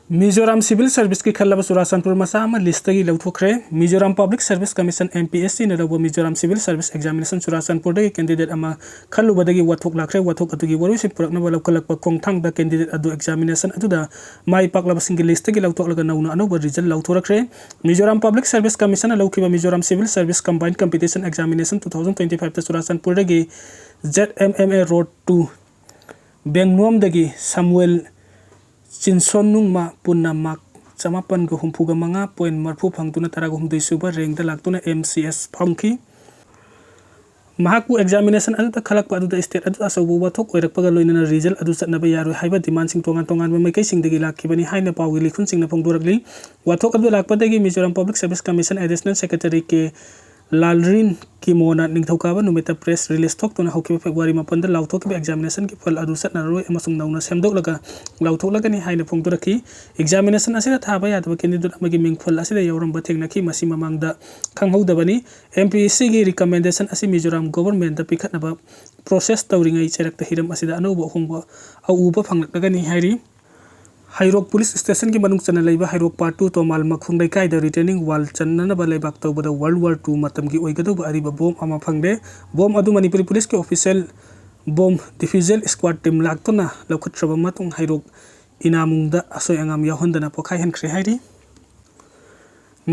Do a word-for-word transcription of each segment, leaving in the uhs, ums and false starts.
Mizoram civil ꯁꯔꯚꯤꯁꯀꯤ ꯈꯜꯂꯕ ꯆꯨꯔꯥꯆꯥꯟꯄꯨꯔ ꯃꯆꯥ ꯑꯃ ꯂꯤꯁꯇꯒꯤ ꯂꯧꯊꯣꯛꯈ꯭ꯔꯦ꯫ Mizoram public service commission, M P S ꯁꯤꯅ ꯂꯧꯕ ꯃꯤꯖꯣꯔꯥꯝ ꯁꯤꯚꯤꯜ ꯁꯔꯚꯤꯁ ꯑꯦꯛꯖꯥꯃꯤꯅꯦꯁꯟ ꯆꯨꯔꯥꯆꯥꯟꯄꯨꯔꯗꯒꯤ ꯀꯦꯟꯗꯤꯗꯦꯠ ꯑꯃ ꯈꯜꯂꯨꯕꯗꯒꯤ ꯋꯥꯊꯣꯛ ꯂꯥꯛꯈ꯭ꯔꯦ꯫ ꯋꯥꯊꯣꯛ ꯑꯗꯨꯒꯤ ꯋꯥꯔꯣꯏꯁꯤꯟ ꯄꯨꯔꯛꯅꯕ ꯂꯧꯈꯠꯂꯛꯄ ꯈꯣꯡꯊꯥꯡꯗ ꯀꯦꯟꯗꯤꯗꯦꯠ ꯑꯗꯨ ꯑꯦꯛꯖꯥꯃꯤꯅꯦꯁꯟ ꯑꯗꯨꯗ ꯃꯥꯏ ꯄꯥꯛꯂꯕꯁꯤꯡꯒꯤ ꯂꯤꯁꯇꯒꯤ ꯂꯧꯊꯣꯛꯂꯒ ꯅꯧꯅ ꯑꯅꯧꯕ ꯔꯤꯖꯜ ꯂꯥꯎꯊꯣꯔꯛꯈ꯭ꯔꯦ꯫ ꯃꯤꯖꯣꯔꯥꯝ ꯄꯕ꯭ꯂꯤꯛ ꯁꯔꯚꯤꯁ ꯀꯃꯤꯁꯟꯅ ꯂꯧꯈꯤꯕ Mizoram civil service combine competition examination two thousand twenty ꯐꯥꯏꯚꯇ ꯆꯨꯔꯥꯆꯥꯟꯄꯨꯔꯗꯒꯤ ꯖꯦꯠ M M A road two ꯕꯦꯡꯅꯣꯝꯗꯒꯤ ꯁꯃꯨꯑꯦꯜ ꯆꯤꯟꯁꯣꯟꯅꯨꯡꯃ ꯄꯨꯟꯅ ꯃꯥꯔꯛ ꯆꯃꯥꯄꯟꯒ ꯍꯨꯝꯐꯨꯒ ꯃꯉꯥ ꯄꯣꯏꯟ ꯃꯔꯤꯐꯨ ꯐꯪꯗꯨꯅ ꯇꯔꯥꯒ ꯍꯨꯝꯗꯣꯏ ꯁꯨꯕ ꯔꯦꯡꯗ ꯂꯥꯛꯇꯨꯅ ꯑꯦꯝ ꯁꯤ ꯑꯦꯁ ꯐꯪꯈꯤ꯫ ꯃꯍꯥꯛꯄꯨ ꯑꯦꯛꯖꯥꯃꯤꯅꯦꯁꯟ ꯑꯗꯨꯗ ꯈꯜꯂꯛꯄ ꯑꯗꯨꯗ ꯁ꯭ꯇꯦꯠ ꯑꯗꯨꯗ ꯑꯆꯧꯕ ꯋꯥꯊꯣꯛ ꯑꯣꯏꯔꯛꯄꯒ ꯂꯣꯏꯅꯅ ꯔꯤꯖꯜ ꯑꯗꯨ ꯆꯠꯅꯕ ꯌꯥꯔꯣꯏ ꯍꯥꯏꯕ ꯗꯤꯃꯥꯟꯁꯤꯡ ꯇꯣꯉꯥꯟ ꯇꯣꯉꯥꯟꯕ ꯃꯥꯏꯀꯩꯁꯤꯡꯗꯒꯤ ꯂꯥꯛꯈꯤꯕꯅꯤ ꯍꯥꯏꯅ ꯄꯥꯎꯒꯤ ꯂꯤꯈꯨꯟꯁꯤꯡꯅ ꯐꯣꯡꯗꯣꯔꯛꯂꯤ꯫ ꯋꯥꯊꯣꯛ ꯑꯗꯨ ꯂꯥꯛꯄꯗꯒꯤ Mizoram public service commission additional secretary K Lalrin ꯀꯤꯃꯣꯅ ꯅꯤꯡꯊꯧꯀꯥꯕ ꯅꯨꯃꯤꯠꯇ ꯄ꯭ꯔꯦꯁ ꯔꯤꯂꯤꯁ ꯊꯣꯛꯇꯨꯅ ꯍꯧꯈꯤꯕ ꯐꯦꯕ꯭ꯔꯨꯋꯥꯔꯤ ꯃꯥꯄꯟꯗ ꯂꯥꯎꯊꯣꯛꯈꯤꯕ ꯑꯦꯛꯖꯥꯃꯤꯅꯦꯁꯟꯒꯤ ꯐꯜ ꯑꯗꯨ ꯆꯠꯅꯔꯔꯣꯏ ꯑꯃꯁꯨꯡ ꯅꯧꯅ ꯁꯦꯝꯗꯣꯛꯂꯒ ꯂꯥꯎꯊꯣꯛꯂꯒꯅꯤ ꯍꯥꯏꯅ ꯐꯣꯡꯗꯣꯔꯛꯈꯤ꯫ ꯑꯦꯛꯖꯥꯃꯤꯅꯦꯁꯟ ꯑꯁꯤꯗ ꯊꯥꯕ ꯌꯥꯗꯕ ꯀꯦꯟꯗꯤꯗꯦꯠ ꯑꯃꯒꯤ ꯃꯤꯡ ꯐꯜ ꯑꯁꯤꯗ ꯌꯥꯎꯔꯝꯕ ꯊꯦꯡꯅꯈꯤ꯫ ꯃꯁꯤ ꯃꯃꯥꯡꯗ ꯈꯪꯍꯧꯗꯕꯅꯤ꯫ ꯑꯦꯝ ꯄꯤ ꯑꯦꯁ ꯁꯤꯒꯤ ꯔꯤꯀꯃꯦꯟꯗꯦꯁꯟ ꯑꯁꯤ ꯃꯤꯖꯣꯔꯥꯝ ꯒꯣꯚꯔꯟꯃꯦꯟꯠꯇ ꯄꯤꯈꯠꯅꯕ ꯄ꯭ꯔꯣꯁꯦꯁ ꯇꯧꯔꯤꯉꯩ ꯆꯩꯔꯛꯇ ꯍꯤꯔꯝ ꯑꯁꯤꯗ ꯑꯅꯧꯕ ꯑꯍꯣꯡꯕ ꯑꯎꯕ ꯐꯪꯂꯛꯂꯒꯅꯤ ꯍꯥꯏꯔꯤ꯫ ꯍꯩꯔꯣꯛ ꯄꯨꯂꯤꯁ ꯁ꯭ꯇꯦꯁꯟꯒꯤ ꯃꯅꯨꯡ ꯆꯟꯅ ꯂꯩꯕ ꯍꯩꯔꯣꯛ ꯄꯥꯔꯠ ꯇꯨ ꯇꯣꯃꯥꯜ ꯃꯈꯣꯡ ꯂꯩꯀꯥꯏꯗ ꯔꯤꯇꯔꯅꯤꯡ ꯋꯥꯜ ꯆꯟꯅꯅꯕ ꯂꯩꯕꯥꯛ ꯇꯧꯕꯗ ꯋꯥꯔꯜ ꯋꯥꯔ ꯇꯨ ꯃꯇꯝꯒꯤ ꯑꯣꯏꯒꯗꯧꯕ ꯑꯔꯤꯕ ꯕꯣꯝ ꯑꯃ ꯐꯪꯂꯦ꯫ ꯕꯣꯝ ꯑꯗꯨ ꯃꯅꯤꯄꯨꯔꯤ ꯄꯨꯂꯤꯁꯀꯤ ꯑꯣꯐꯤꯁꯤꯌꯦꯜ ꯕꯣꯝ ꯗꯤꯐ꯭ꯌꯨꯖꯦꯜ ꯁ꯭ꯀ꯭ꯋꯥꯗ ꯇꯤꯝ ꯂꯥꯛꯇꯨꯅ ꯂꯧꯈꯠꯈ꯭ꯔꯕ ꯃꯇꯨꯡ ꯍꯩꯔꯣꯛ ꯏꯅꯥꯃꯨꯡꯗ ꯑꯁꯣꯏ ꯑꯉꯥꯝ ꯌꯥꯎꯍꯟꯗꯅ ꯄꯣꯈꯥꯏꯍꯟꯈ꯭ꯔꯦ ꯍꯥꯏꯔꯤ꯫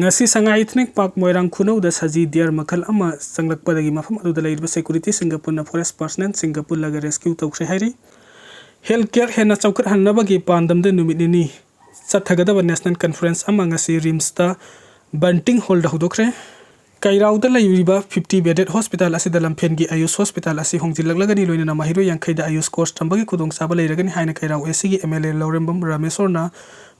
ꯉꯁꯤ ꯁꯉꯥꯏ ꯏꯊꯅꯤꯛ ꯄꯥꯔꯛ ꯃꯣꯏꯔꯥꯡ ꯈꯨꯅꯧꯗ ꯁꯖꯤ ꯗꯤꯌꯔ ꯃꯈꯜ ꯑꯃ ꯆꯪꯂꯛꯄꯗꯒꯤ ꯃꯐꯝ ꯑꯗꯨꯗ ꯂꯩꯔꯤꯕ ꯁꯦꯀ꯭ꯌꯨꯔꯤꯇꯤꯁꯤꯡꯒ ꯄꯨꯟꯅ ꯐꯣꯔꯦꯁ꯭ꯠ ꯄꯥꯔꯁꯅꯦꯜꯁꯤꯡꯒ ꯄꯨꯜꯂꯒ ꯔꯦꯁꯀ꯭ꯌꯨ ꯇꯧꯈ꯭ꯔꯦ ꯍꯥꯏꯔꯤ꯫ ꯍꯦꯜꯊ ꯀꯦꯌꯔ ꯍꯦꯟꯅ ꯆꯥꯎꯈꯠꯍꯟꯅꯕꯒꯤ ꯄꯥꯟꯗꯝꯗ ꯅꯨꯃꯤꯠ ꯅꯤꯅꯤ ꯆꯠꯊꯒꯗꯕ ꯅꯦꯁꯅꯦꯜ ꯀꯟꯐꯔꯦꯟꯁ ꯑꯃ ꯉꯁꯤ ꯔꯤꯝꯁꯇ ꯕꯟꯇꯤꯡ ꯍꯣꯜꯗ ꯍꯧꯗꯣꯛꯈ꯭ꯔꯦ꯫ ꯀꯩꯔꯥꯎꯗ ꯂꯩꯔꯤꯕ ꯐꯤꯐꯇꯤ ꯕꯦꯗꯦꯗ ꯍꯣꯁꯄꯤꯇꯥꯜ ꯑꯁꯤꯗ ꯂꯝꯐꯦꯜꯒꯤ ꯑꯌꯨꯁ ꯍꯣꯁꯄꯤꯇꯥꯜ ꯑꯁꯤ ꯍꯣꯡꯖꯤꯜꯂꯛꯂꯒꯅꯤ, ꯂꯣꯏꯅꯅ ꯃꯍꯩꯔꯣꯏ ꯌꯥꯡꯈꯩꯗ ꯑꯌꯨꯁ ꯀꯣꯔꯁ ꯇꯝꯕꯒꯤ ꯈꯨꯗꯣꯡꯆꯥꯕ ꯂꯩꯔꯒꯅꯤ ꯍꯥꯏꯅ ꯀꯩꯔꯥꯎ ꯑꯦ ꯁꯤꯒꯤ ꯑꯦꯝ ꯑꯦꯜ ꯑꯦ ꯂꯧꯔꯦꯝꯕꯝ ꯔꯥꯃꯦꯁꯣꯔꯅ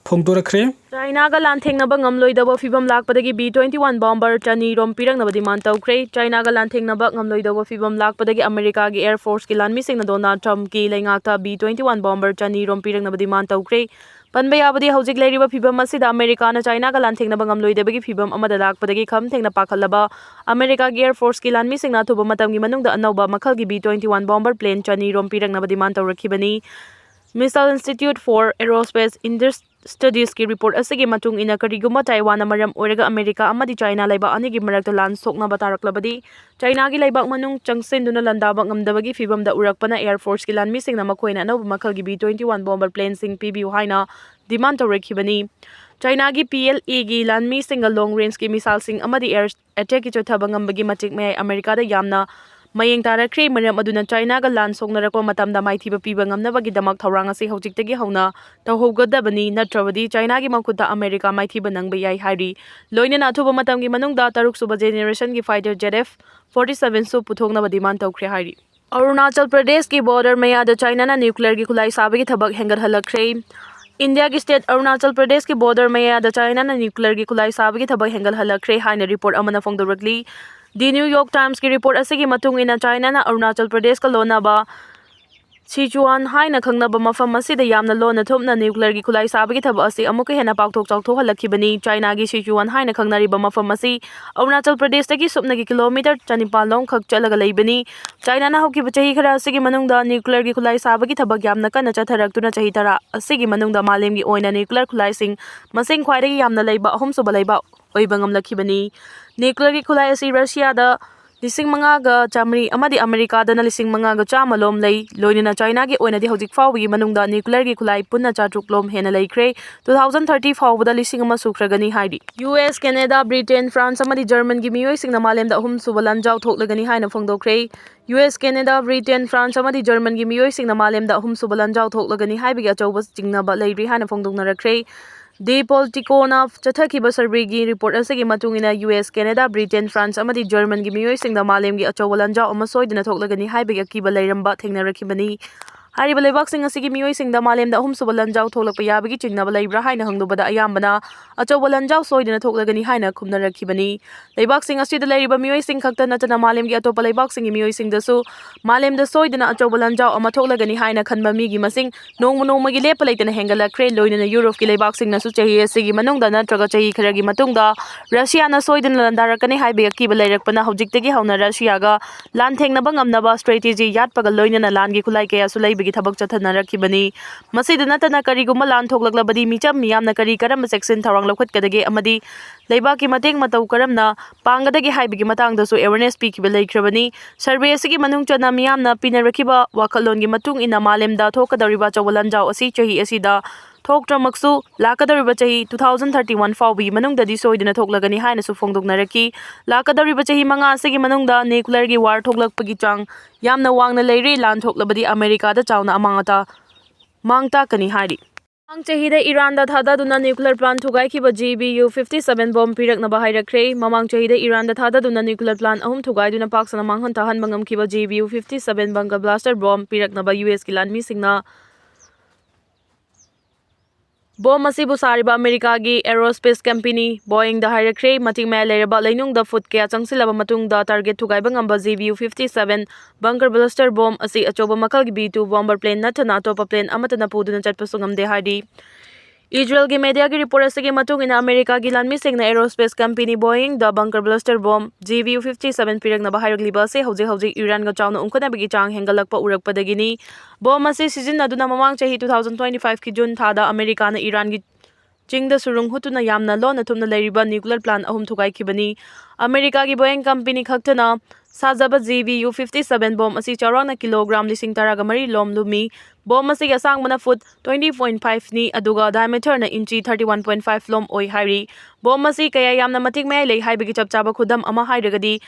ꯐꯣꯡꯗꯣꯔꯛꯈ꯭ꯔꯦ꯫ ꯆꯥꯏꯅꯥꯒ ꯂꯥꯟꯊꯦꯡꯅꯕ ꯉꯝꯂꯣꯏꯗꯧꯕ ꯐꯤꯕꯝ ꯂꯥꯛꯄꯗꯒꯤ ꯕꯤ ꯇ꯭ꯋꯦꯟꯇꯤ ꯋꯥꯟ ꯕꯣꯝꯕꯔ ꯆꯅꯤ ꯔꯣꯝ ꯄꯤꯔꯛꯅꯕ ꯗꯤꯃꯥꯟ ꯇꯧꯈ꯭ꯔꯦ꯫ ꯆꯥꯏꯅꯥꯒ ꯂꯥꯟꯊꯦꯡꯅꯕ ꯉꯝꯂꯣꯏꯗꯧꯕ ꯐꯤꯕꯝ ꯂꯥꯛꯄꯗꯒꯤ ꯑꯃꯦꯔꯤꯀꯥꯒꯤ ꯑꯦꯌꯔ ꯐꯣꯔꯁꯀꯤ ꯂꯥꯟꯃꯤꯁꯤꯡꯅ ꯗꯣꯅꯥꯜꯗ ꯇ꯭ꯔꯝꯞꯀꯤ ꯂꯩꯉꯥꯛꯇ ꯕꯤ ꯇ꯭ꯋꯦꯟꯇꯤ ꯋꯥꯟ ꯕꯣꯝꯕꯔ ꯆꯅꯤ ꯔꯣꯝ ꯄꯤꯔꯛꯅꯕ ꯗꯤꯃꯥꯟ ꯇꯧꯈ꯭ꯔꯦ꯫ ꯄꯟꯕ ꯌꯥꯕꯗꯤ, ꯍꯧꯖꯤꯛ ꯂꯩꯔꯤꯕ ꯐꯤꯕꯝ ꯑꯁꯤꯗ ꯑꯃꯦꯔꯤꯀꯥꯅ ꯆꯥꯏꯅꯥꯒ ꯂꯥꯟꯊꯦꯡꯅꯕ ꯉꯝꯂꯣꯏꯗꯕꯒꯤ ꯐꯤꯕꯝ ꯑꯃꯗ ꯂꯥꯛꯄꯗꯒꯤ ꯈꯝ ꯊꯦꯡꯅ ꯄꯥꯈꯠꯂꯕ ꯑꯃꯦꯔꯤꯀꯥꯒꯤ ꯑꯦꯌꯔ ꯐꯣꯔꯁꯀꯤ ꯂꯥꯟꯃꯤꯁꯤꯡꯅ ꯑꯊꯨꯕ ꯃꯇꯝꯒꯤ ꯃꯅꯨꯡꯗ ꯑꯅꯧꯕ ꯃꯈꯜꯒꯤ B twenty one bomber plane ꯆꯅꯤ ꯔꯣꯝ ꯄꯤꯔꯛꯅꯕ ꯗꯤꯃꯥꯟ ꯇꯧꯔꯛꯈꯤꯕꯅꯤ꯫ Missile Institute for Aerospace Indus- Studiesꯀꯤ report ꯑꯁꯤꯒꯤ ꯃꯇꯨꯡ ꯏꯟꯅ, ꯀꯔꯤꯒꯨꯝꯕ ꯇꯥꯏꯋꯥꯟꯅ ꯃꯔꯝ ꯑꯣꯏꯔꯒ ꯑꯃꯦꯔꯤꯀꯥ ꯑꯃꯗꯤ ꯆꯥꯏꯅꯥ ꯂꯩꯕꯥꯛ ꯑꯅꯤꯒꯤ ꯃꯔꯛꯇ ꯂꯥꯟ ꯁꯣꯛꯅꯕ ꯇꯥꯔꯛꯂꯕꯗꯤ, ꯆꯥꯏꯅꯥꯒꯤ ꯂꯩꯕꯥꯛ ꯃꯅꯨꯡ ꯆꯪꯁꯤꯟꯗꯨꯅ ꯂꯥꯟꯗꯥꯕ ꯉꯝꯗꯕꯒꯤ ꯐꯤꯚꯝꯗ ꯎꯔꯛꯄꯅ Air Forceꯀꯤ ꯂꯥꯟꯃꯤꯁꯤꯡꯅ ꯃꯈꯣꯏꯅ ꯑꯅꯧꯕ ꯃꯈꯜꯒꯤ B twenty-one bomber planeꯁꯤꯡ ꯄꯤꯕꯤꯌꯨ ꯍꯥꯏꯅ demand ꯇꯧꯔꯛꯈꯤꯕꯅꯤ꯫ ꯆꯥꯏꯅꯥꯒꯤ P L Aꯒꯤ ꯂꯥꯟꯃꯤꯁꯤꯡꯒ long rangeꯀꯤ missileꯁꯤꯡ ꯑꯃꯗꯤ air attackꯀꯤ ꯆꯣꯠꯊꯕ ꯉꯝꯕꯒꯤ ꯃꯇꯤꯛ ꯃꯌꯥꯏ ꯑꯃꯦꯔꯤꯀꯥꯗ ꯌꯥꯝꯅ ꯃꯌꯦꯡ ꯇꯥꯔꯛꯈ꯭ꯔꯦ꯫ ꯃꯔꯝ ꯑꯗꯨꯅ ꯆꯥꯏꯅꯥꯒ ꯂꯥꯟ ꯁꯣꯛꯅꯔꯛꯄ ꯃꯇꯝꯗ ꯃꯥꯏꯊꯤꯕ ꯄꯤꯕ ꯉꯝꯅꯕꯒꯤꯗꯃꯛ ꯊꯧꯔꯥꯡ ꯑꯁꯤ ꯍꯧꯖꯤꯛꯇꯒꯤ ꯍꯧꯅ ꯇꯧꯍꯧꯒꯗꯕꯅꯤ, ꯅꯠꯇ꯭ꯔꯕꯗꯤ ꯆꯥꯏꯅꯥꯒꯤ ꯃꯈꯨꯠꯇ ꯑꯃꯦꯔꯤꯀꯥ ꯃꯥꯏꯊꯤꯕ ꯅꯪꯕ ꯌꯥꯏ ꯍꯥꯏꯔꯤ꯫ ꯂꯣꯏꯅꯅ ꯑꯊꯨꯕ ꯃꯇꯝꯒꯤ ꯃꯅꯨꯡꯗ ꯇꯔꯨꯛ ꯁꯨꯕ generationꯒꯤ fighter jet F forty-sevenꯁꯨ ꯄꯨꯊꯣꯛꯅꯕ demand ꯇꯧꯈ꯭ꯔꯦ ꯍꯥꯏꯔꯤ꯫ ꯑꯔꯨꯅꯥꯆꯜ ꯄ꯭ꯔꯗꯦꯁꯀꯤ border ꯃꯌꯥꯗ ꯆꯥꯏꯅꯥꯅ nuclearꯒꯤ ꯈꯨꯠꯂꯥꯏ ꯁꯥꯕꯒꯤ ꯊꯕꯛ ꯍꯦꯟꯒꯠꯍꯜꯂꯛꯈ꯭ꯔꯦ꯫ ꯏꯟꯗꯤꯌꯥꯒꯤ state ꯑꯔꯨꯅꯥꯆꯜ ꯄ꯭ꯔꯗꯦꯁꯀꯤ border ꯃꯌꯥꯗ ꯆꯥꯏꯅꯥꯅ nuclearꯒꯤ ꯈꯨꯠꯂꯥꯏ ꯁꯥꯕꯒꯤ ꯊꯕꯛ ꯍꯦꯟꯒꯠꯍꯜꯂꯛꯈ꯭ꯔꯦ ꯍꯥꯏꯅ report ꯑꯃꯅ ꯐꯣꯡꯗꯣꯔꯛꯂꯤ꯫ The New York Timesꯀꯤ report ꯑꯁꯤꯒꯤ ꯃꯇꯨꯡ ꯏꯟꯅ, ꯆꯥꯏꯅꯥꯅ ꯑꯔꯨꯅꯥꯆꯜ ꯄ꯭ꯔꯗꯦꯁꯀ ꯂꯣꯟꯅꯕ ꯁꯤꯆꯨꯋꯥꯟ ꯍꯥꯏꯅ ꯈꯪꯅꯕ ꯃꯐꯝ ꯑꯁꯤꯗ ꯌꯥꯝꯅ ꯂꯣꯟꯅ ꯊꯨꯞꯅ nuclearꯒꯤ ꯈꯨꯠꯂꯥꯏ ꯁꯥꯕꯒꯤ ꯊꯕꯛ ꯑꯁꯤ ꯑꯃꯨꯛꯀ ꯍꯦꯟꯅ ꯄꯥꯛꯊꯣꯛ ꯆꯥꯎꯊꯣꯛꯍꯜꯂꯛꯈꯤꯕꯅꯤ꯫ ꯆꯥꯏꯅꯥꯒꯤ ꯁꯤꯆꯨꯋꯥꯟ ꯍꯥꯏꯅ ꯈꯪꯅꯔꯤꯕ ꯃꯐꯝ ꯑꯁꯤ ꯑꯔꯨꯅꯥꯆꯜ ꯄ꯭ꯔꯗꯦꯁꯇꯒꯤ ꯁꯨꯞꯅꯒꯤ kilometre ꯆꯅꯤꯄꯥꯟ ꯂꯣꯝꯈꯛ ꯆꯠꯂꯒ ꯂꯩꯕꯅꯤ꯫ ꯆꯥꯏꯅꯥꯅ ꯍꯧꯈꯤꯕ ꯆꯍꯤ ꯈꯔ ꯑꯁꯤꯒꯤ ꯃꯅꯨꯡꯗ nuclearꯒꯤ ꯈꯨꯠꯂꯥꯏ ꯁꯥꯕꯒꯤ ꯊꯕꯛ ꯌꯥꯝꯅ ꯀꯟꯅ ꯆꯠꯊꯔꯛꯇꯨꯅ, ꯆꯍꯤ ꯇꯔꯥ ꯑꯁꯤꯒꯤ ꯃꯅꯨꯡꯗ ꯃꯥꯂꯦꯝꯒꯤ ꯑꯣꯏꯅ nuclear ꯈꯨꯠꯂꯥꯏꯁꯤꯡ ꯃꯁꯤꯡ ꯈ꯭ꯋꯥꯏꯗꯒꯤ ꯌꯥꯝꯅ ꯂꯩꯕ ꯑꯍꯨꯝꯁꯨꯕ ꯂꯩꯕꯥꯛ ꯑꯣꯏꯕ ꯉꯝꯂꯛꯈꯤꯕꯅꯤ꯫ Nuclearꯒꯤ ꯈꯨꯠꯂꯥꯏ ꯑꯁꯤ ꯔꯁꯤꯌꯥꯗ ꯂꯤꯁꯤꯡ ꯃꯉꯥꯒ ꯆꯥꯃꯔꯤ ꯑꯃꯗꯤ ꯑꯃꯦꯔꯤꯀꯥꯗꯅ ꯂꯤꯁꯤꯡ ꯃꯉꯥꯒ ꯆꯥꯝꯃ ꯂꯣꯝ ꯂꯩ꯫ ꯂꯣꯏꯅꯅ ꯆꯥꯏꯅꯥꯒꯤ ꯑꯣꯏꯅꯗꯤ ꯍꯧꯖꯤꯛ ꯐꯥꯎꯕꯒꯤ ꯃꯅꯨꯡꯗ nuclearꯒꯤ ꯈꯨꯠꯂꯥꯏ ꯄꯨꯟꯅ ꯆꯥꯇ꯭ꯔꯨꯛ ꯂꯣꯝ ꯍꯦꯟꯅ ꯂꯩꯈ꯭ꯔꯦ꯫ Two thousand thirty ꯐꯥꯎꯕꯗ ꯂꯤꯁꯤꯡ ꯑꯃ ꯁꯨꯈ꯭ꯔꯒꯅꯤ ꯍꯥꯏꯔꯤ꯫ U S, Canada, Britain, France ꯑꯃꯗꯤ Germanꯒꯤ ꯃꯤꯑꯣꯏꯁꯤꯡꯅ ꯃꯥꯂꯦꯝꯗ ꯑꯍꯨꯝꯁꯨꯕ ꯂꯥꯟꯖꯥꯎ ꯊꯣꯛꯂꯒꯅꯤ ꯍꯥꯏꯅ ꯐꯣꯡꯗꯣꯛꯈ꯭ꯔꯦ꯫ U S, Canada, Britain, France ꯑꯃꯗꯤ Germanꯒꯤ ꯃꯤꯑꯣꯏꯁꯤꯡꯅ ꯃꯥꯂꯦꯝꯗ ꯑꯍꯨꯝꯁꯨꯕ ꯂꯥꯟꯖꯥꯎ ꯊꯣꯛꯂꯒꯅꯤ ꯍꯥꯏꯕꯒꯤ ꯑꯆꯧꯕ ꯆꯤꯡꯅꯕ ꯂꯩꯔꯤ ꯍꯥꯏꯅ ꯐꯣꯡꯗꯣꯛꯅꯔꯛꯈ꯭ꯔꯦ꯫ The Politicoꯅ ꯆꯠꯊꯈꯤꯕ surveyꯒꯤ report ꯑꯁꯤꯒꯤ ꯃꯇꯨꯡ ꯏꯟꯅ, U S, Canada, Britain, France ꯑꯃꯗꯤ Germanꯒꯤ ꯃꯤꯑꯣꯏꯁꯤꯡꯗ ꯃꯥꯂꯦꯝꯒꯤ ꯑꯆꯧꯕ ꯂꯥꯟꯖꯥꯎ ꯑꯃ ꯁꯣꯏꯗꯅ ꯊꯣꯛꯂꯒꯅꯤ ꯍꯥꯏꯕꯒꯤ ꯑꯀꯤꯕ ꯂꯩꯔꯝꯕ ꯊꯦꯡꯅꯔꯛꯈꯤꯕꯅꯤ꯫ ꯍꯥꯏꯔꯤꯕ ꯂꯩꯕꯥꯛꯁꯤꯡ ꯑꯁꯤꯒꯤ ꯃꯤꯑꯣꯏꯁꯤꯡꯗ ꯃꯥꯂꯦꯝꯗ ꯑꯍꯨꯝꯁꯨꯕ ꯂꯥꯟꯖꯥꯎ ꯊꯣꯛꯂꯛꯄ ꯌꯥꯕꯒꯤ ꯆꯤꯡꯅꯕ ꯂꯩꯕ꯭ꯔꯥ ꯍꯥꯏꯅ ꯍꯪꯂꯨꯕꯗ, ꯑꯌꯥꯝꯕꯅ ꯑꯆꯧꯕ ꯂꯥꯟꯖꯥꯎ ꯁꯣꯏꯗꯅ ꯊꯣꯛꯂꯒꯅꯤ ꯍꯥꯏꯅ ꯈꯨꯝꯅꯔꯛꯈꯤꯕꯅꯤ꯫ ꯂꯩꯕꯥꯛꯁꯤꯡ ꯑꯁꯤꯗ ꯂꯩꯔꯤꯕ ꯃꯤꯑꯣꯏꯁꯤꯡ ꯈꯛꯇ ꯅꯠꯇꯅ ꯃꯥꯂꯦꯝꯒꯤ ꯑꯇꯣꯞꯄ ꯂꯩꯕꯥꯛꯁꯤꯡꯒꯤ ꯃꯤꯑꯣꯏꯁꯤꯡꯗꯁꯨ ꯃꯥꯂꯦꯝꯗ ꯁꯣꯏꯗꯅ ꯑꯆꯧꯕ ꯂꯥꯟꯖꯥꯎ ꯑꯃ ꯊꯣꯛꯂꯒꯅꯤ ꯍꯥꯏꯅ ꯈꯟꯕ ꯃꯤꯒꯤ ꯃꯁꯤꯡ ꯅꯣꯡꯃ ꯅꯣꯡꯃꯒꯤ ꯂꯦꯞꯄ ꯂꯩꯇꯅ ꯍꯦꯟꯒꯠꯂꯛꯈ꯭ꯔꯦ꯫ ꯂꯣꯏꯅꯅ ꯌꯨꯔꯣꯞꯀꯤ ꯂꯩꯕꯥꯛꯁꯤꯡꯅꯁꯨ ꯆꯍꯤ ꯑꯁꯤꯒꯤ ꯃꯅꯨꯡꯗ ꯅꯠꯇ꯭ꯔꯒ ꯆꯍꯤ ꯈꯔꯒꯤ ꯃꯇꯨꯡꯗ ꯔꯁꯤꯌꯥꯅ ꯁꯣꯏꯗꯅ ꯂꯥꯟꯗꯥꯔꯛꯀꯅꯤ ꯍꯥꯏꯕꯒꯤ ꯑꯀꯤꯕ ꯂꯩꯔꯛꯄꯅ ꯍꯧꯖꯤꯛꯇꯒꯤ ꯍꯧꯅ ꯔꯁꯤꯌꯥꯒ ꯂꯥꯟꯊꯦꯡꯅꯕ ꯉꯝꯅꯕ strategy ꯌꯥꯠꯄꯒ ꯂꯣꯏꯅꯅ ꯂꯥꯟꯒꯤ ꯈꯨꯠꯂꯥꯏ ꯀꯌꯥꯁꯨ ꯂꯩꯕ ꯊꯕꯛ ꯆꯠꯊꯅꯔꯛꯈꯤꯕꯅꯤ꯫ ꯃꯁꯤꯗ ꯅꯠꯇꯅ ꯀꯔꯤꯒꯨꯝꯕ ꯂꯥꯟ ꯊꯣꯛꯂꯛꯂꯕꯗꯤ ꯃꯤꯆꯝ ꯃꯤꯌꯥꯝꯅ ꯀꯔꯤ ꯀꯔꯝꯕ ꯆꯦꯛꯁꯤꯟ ꯊꯧꯔꯥꯡ ꯂꯧꯈꯠꯀꯗꯒꯦ ꯑꯃꯗꯤ ꯂꯩꯕꯥꯛꯀꯤ ꯃꯇꯦꯡ ꯃꯇꯧ ꯀꯔꯝꯅ ꯄꯥꯡꯒꯗꯒꯦ ꯍꯥꯏꯕꯒꯤ ꯃꯇꯥꯡꯗꯁꯨ awareness ꯄꯤꯈꯤꯕ ꯂꯩꯈ꯭ꯔꯕꯅꯤ꯫ Survey ꯑꯁꯤꯒꯤ ꯃꯅꯨꯡ ꯆꯟꯅ ꯃꯤꯌꯥꯝꯅ ꯄꯤꯅꯔꯛꯈꯤꯕ ꯋꯥꯈꯜꯂꯣꯟꯒꯤ ꯃꯇꯨꯡ ꯏꯟꯅ ꯃꯥꯂꯦꯝꯗ ꯊꯣꯛꯀꯗꯧꯔꯤꯕ ꯑꯆꯧꯕ ꯂꯥꯟꯖꯥꯎ ꯑꯁꯤ ꯆꯍꯤ ꯑꯁꯤꯗ ꯊꯣꯛꯇ꯭ꯔꯃꯛꯁꯨ ꯂꯥꯛꯀꯗꯧꯔꯤꯕ ꯆꯍꯤ two thousand thirty one ꯐꯥꯎꯕꯒꯤ ꯃꯅꯨꯡꯗꯗꯤ ꯁꯣꯏꯗꯅ ꯊꯣꯛꯂꯒꯅꯤ ꯍꯥꯏꯅꯁꯨ ꯐꯣꯡꯗꯣꯛꯅꯔꯛꯈꯤ꯫ ꯂꯥꯛꯀꯗꯧꯔꯤꯕ ꯆꯍꯤ ꯃꯉꯥ ꯑꯁꯤꯒꯤ ꯃꯅꯨꯡꯗ nuclearꯒꯤ war ꯊꯣꯛꯂꯛꯄꯒꯤ ꯆꯥꯡ ꯌꯥꯝꯅ ꯋꯥꯡꯅ ꯂꯩꯔꯦ꯫ ꯂꯥꯟ ꯊꯣꯛꯂꯕꯗꯤ ꯑꯃꯦꯔꯤꯀꯥꯗ ꯆꯥꯎꯅ ꯑꯃꯥꯡ ꯑꯇꯥ ꯃꯥꯡ ꯇꯥꯛꯀꯅꯤ ꯍꯥꯏꯔꯤ꯫ ꯃꯃꯥꯡ ꯆꯍꯤꯗ ꯏꯔꯥꯟꯗ ꯊꯥꯗꯗꯨꯅ nuclear plant ꯊꯨꯒꯥꯏꯈꯤꯕ G B U fifty seven bomb ꯄꯤꯔꯛꯅꯕ ꯍꯥꯏꯔꯛꯈ꯭ꯔꯦ꯫ ꯃꯃꯥꯡ ꯆꯍꯤꯗ ꯏꯔꯥꯟꯗ ꯊꯥꯗꯗꯨꯅ nuclear plant ꯑꯍꯨꯝ ꯊꯨꯒꯥꯏꯗꯨꯅ ꯄꯥꯛ ꯁꯟꯅ ꯃꯥꯡꯍꯟ ꯇꯥꯍꯟꯕ ꯉꯝꯈꯤꯕ G B U fifty seven bunker blaster bomb ꯄꯤꯔꯛꯅꯕ U S ꯀꯤ ꯂꯥꯟꯃꯤꯁꯤꯡꯅ bomb ꯑꯁꯤꯕꯨ ꯁꯥꯔꯤꯕ ꯑꯃꯦꯔꯤꯀꯥꯒꯤ aerospace company Boeingꯗ ꯍꯥꯏꯔꯛꯈ꯭ꯔꯦ꯫ ꯃꯇꯤꯛ ꯃꯌꯥꯏ ꯂꯩꯔꯕ ꯂꯩꯅꯨꯡꯗ foot ꯀꯌꯥ ꯆꯪꯁꯤꯜꯂꯕ ꯃꯇꯨꯡꯗ target ꯊꯨꯒꯥꯏꯕ ꯉꯝꯕ G B U fifty seven bunker blaster bomb ꯑꯁꯤ ꯑꯆꯧꯕ ꯃꯈꯜꯒꯤ B two bomber plane ꯅꯠꯇꯅ ꯑꯇꯣꯞꯄ plane ꯑꯃꯠꯇꯅ ꯄꯨꯗꯨꯅ ꯆꯠꯄꯁꯨ ꯉꯝꯗꯦ ꯍꯥꯏꯔꯤ꯫ ꯏꯖꯔꯦꯜꯒꯤ mediaꯒꯤ report ꯑꯁꯤꯒꯤ ꯃꯇꯨꯡ ꯏꯟꯅ, ꯑꯃꯦꯔꯤꯀꯥꯒꯤ ꯂꯥꯟꯃꯤꯁꯤꯡꯅ aerospace company Boeingꯗ bunker blaster bomb G B U fifty seven ꯄꯤꯔꯛꯅꯕ ꯍꯥꯏꯔꯛꯂꯤꯕ ꯑꯁꯤ ꯍꯧꯖꯤꯛ ꯍꯧꯖꯤꯛ ꯏꯔꯥꯟꯒ ꯆꯥꯎꯅ ꯎꯪꯈꯠꯅꯕꯒꯤ ꯆꯥꯡ ꯍꯦꯟꯒꯠꯂꯛꯄ ꯎꯔꯛꯄꯗꯒꯤꯅꯤ꯫ Bomb ꯑꯁꯤ ꯁꯤꯖꯤꯟꯅꯗꯨꯅ ꯃꯃꯥꯡ ꯆꯍꯤ two thousand twenty five ꯀꯤ June ꯊꯥꯗ ꯑꯃꯦꯔꯤꯀꯥꯅ ꯏꯔꯥꯟꯒꯤ ꯆꯤꯡꯗ ꯁꯨꯔꯨꯡ ꯍꯨꯠꯇꯨꯅ ꯌꯥꯝꯅ ꯂꯣꯟꯅ ꯊꯨꯞꯅ ꯂꯩꯔꯤꯕ nuclear plant ꯑꯍꯨꯝ ꯊꯨꯒꯥꯏꯈꯤꯕꯅꯤ꯫ ꯑꯃꯦꯔꯤꯀꯥꯒꯤ Boeing company ꯈꯛꯇꯅ ꯁꯥꯖꯕ G B U fifty seven bomb ꯑꯁꯤ ꯆꯥꯎꯔꯥꯛꯅ kilogram ꯂꯤꯁꯤꯡ ꯇꯔꯥꯒ ꯃꯔꯤ ꯂꯣꯝ ꯂꯨꯝꯃꯤ꯫ Bomb ꯑꯁꯤꯒꯤ ꯑꯁꯥꯡꯕꯅ foot twenty point five ꯅꯤ, ꯑꯗꯨꯒ diameterꯅ inch thirty one point five ꯂꯣꯝ ꯑꯣꯏ ꯍꯥꯏꯔꯤ꯫ Bomb ꯑꯁꯤ ꯀꯌꯥ ꯌꯥꯝꯅ ꯃꯇꯤꯛ ꯃꯌꯥꯏ ꯂꯩ ꯍꯥꯏꯕꯒꯤ ꯆꯞ ꯆꯥꯕ ꯈꯨꯗꯝ ꯑꯃ ꯍꯥꯏꯔꯒꯗꯤ,